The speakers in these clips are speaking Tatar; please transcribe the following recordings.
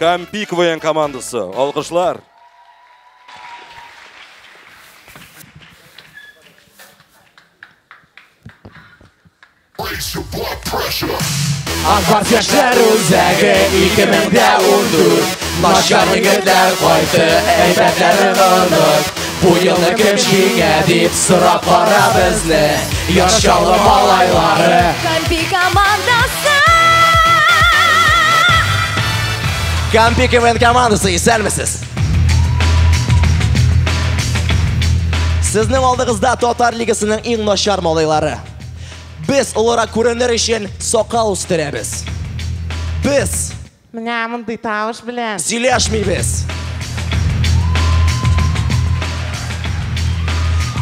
Кампи КВН командасы. Алкышлар. Ак Барс яшьләр үзәге 2014. Начар егетләр кайтты, әйбәтләрен оныт. Бу елны кем җиңә дип сорап кара безне. Яр Чаллы малайлары. Кампи командасы. Кампи КВН командасы, исәнмесез. Сезнең алдыгызда Татар лигасының иң начар малайлары. Без олырак күренер өчен сакал үстерәбез. Без Менә мондый тавыш белән. Сөйләшмибез.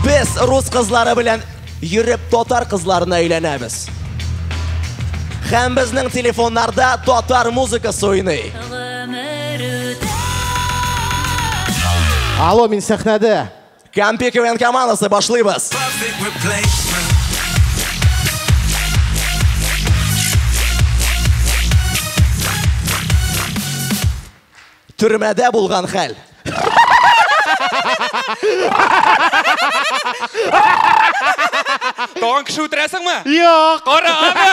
Без рус кызлары белән йөреп татар кызларына өйләнәбез. Һәм безнең телефоннарда татар музыкасы уйный. Алло, мин сәхнәдә. Кампи КВН командасы, башлыйбыз. Төрмәдә булган хәл. Тагын кеше үтерәсеңме? Юк. Кара аны.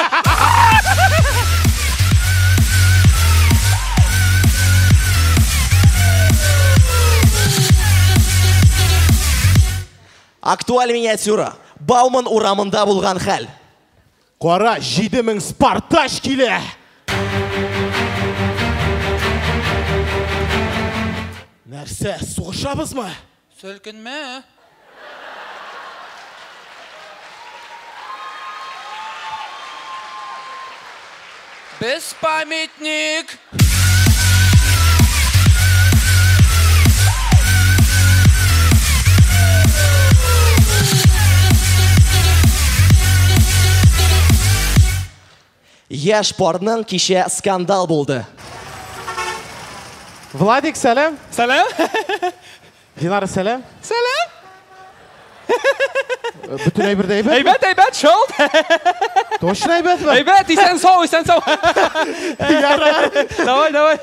Актуаль миниатюра. Бауман урамында булган хәл. Кара, 7000 Спартач килә. Нәрсә, сугышабызмы? Селкенмә. Без памятник. Яшь парның кичә скандал булды. Владик, сәлам. Сәлам. Динара, сәлам. Сәлам. Бөтен әйбер дә әйбәтме? Әйбәт, әйбәт, шул. Точно әйбәтме? Әйбәт, исән сау, исән сау. Ярар. Давай, давай.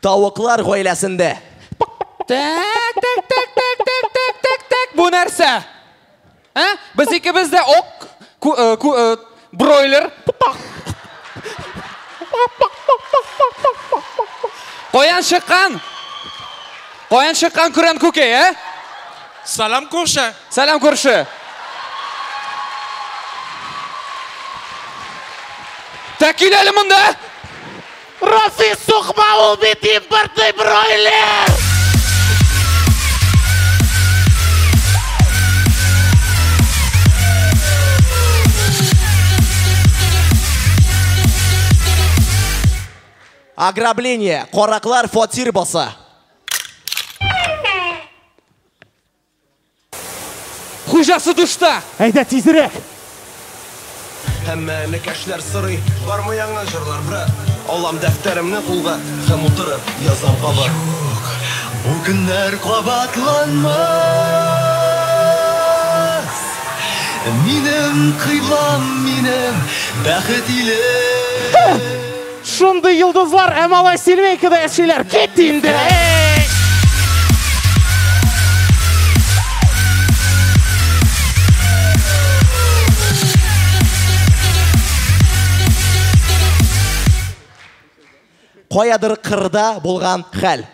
Тавыклар гаиләсендә. Так, так, так, так, так, так, так, так. Бу нәрсә? Ә? Без икебез дә ок, бройлер. Каян чыккан? Каян чыккан көрән күкәй, ә? Салам күрше. Салам күрше. Так кил әле монда. Рафис, сукма, ул бит импортный бройлер. Ограбление. Караклар фатир баса. Хуҗасы душта. Әйдә тизрәк. Һәммәне кәшләр сорый, бармы яңа җырлар, брат? Алам дәфтәремне кулга һәм утырып язам кабат. Юк, бу көннәр кабатланмас. Минем кыйблам, минем бәхет илем. Шундый йолдызлар, ә малай Сильвейкада яшиләр. Кит инде. Каядыр кырда булган хәл.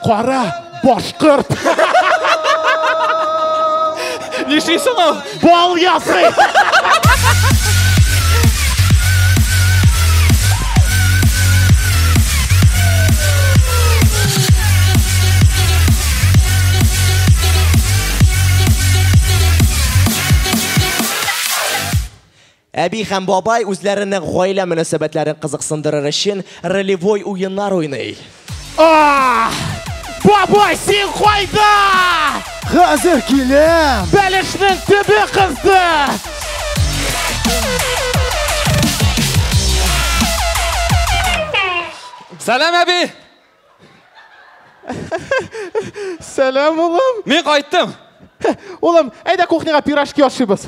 Кара, башкорт. Нишлисең ул? Бал ясый. Әби һәм бабай үзләренең гаилә мөнәсәбәтләрен кызыксындырыр өчен ролевой уеннар уйный. Ах! Бабай, син кайда? Хәзер киләм. Бәлешнең төбе кызды. Сәлам, әби! Сәлам, улым. Мин кайттым. Улым, әйдә кухняга пирожки ашыйбыз.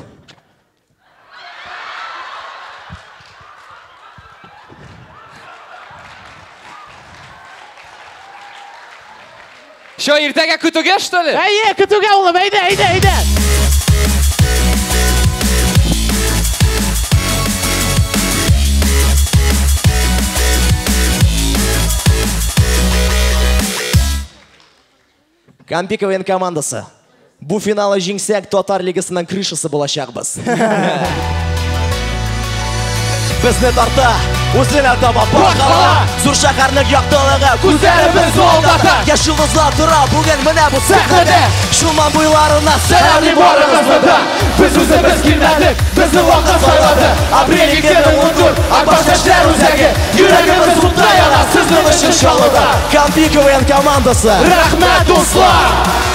Шо, иртәгә көтүгә, что ли? Әйе, көтүгә, улым, әйдә, әйдә, әйдә. Кампи КВН командасы. Бу финалы җиңсәк, Татар лигасының крышасы булачакбыз. Безне тарта, үзенә таба башкала. Зур шәһәрнең яктылыгы Күзләребез алдата. Яшь йолдызлар тора бүген менә бу сәхнәдә. Чулман буйларына Сәламли барыгызны да. Без үзебез килмәдек, безне вакыт сайлады. Апрель 2014, Акбаш яшьләр үзәге. Йөрәгебез утта яна, сезнең өчен Чаллыда. Кампи КВН командасы. Рәхмәт, дуслар!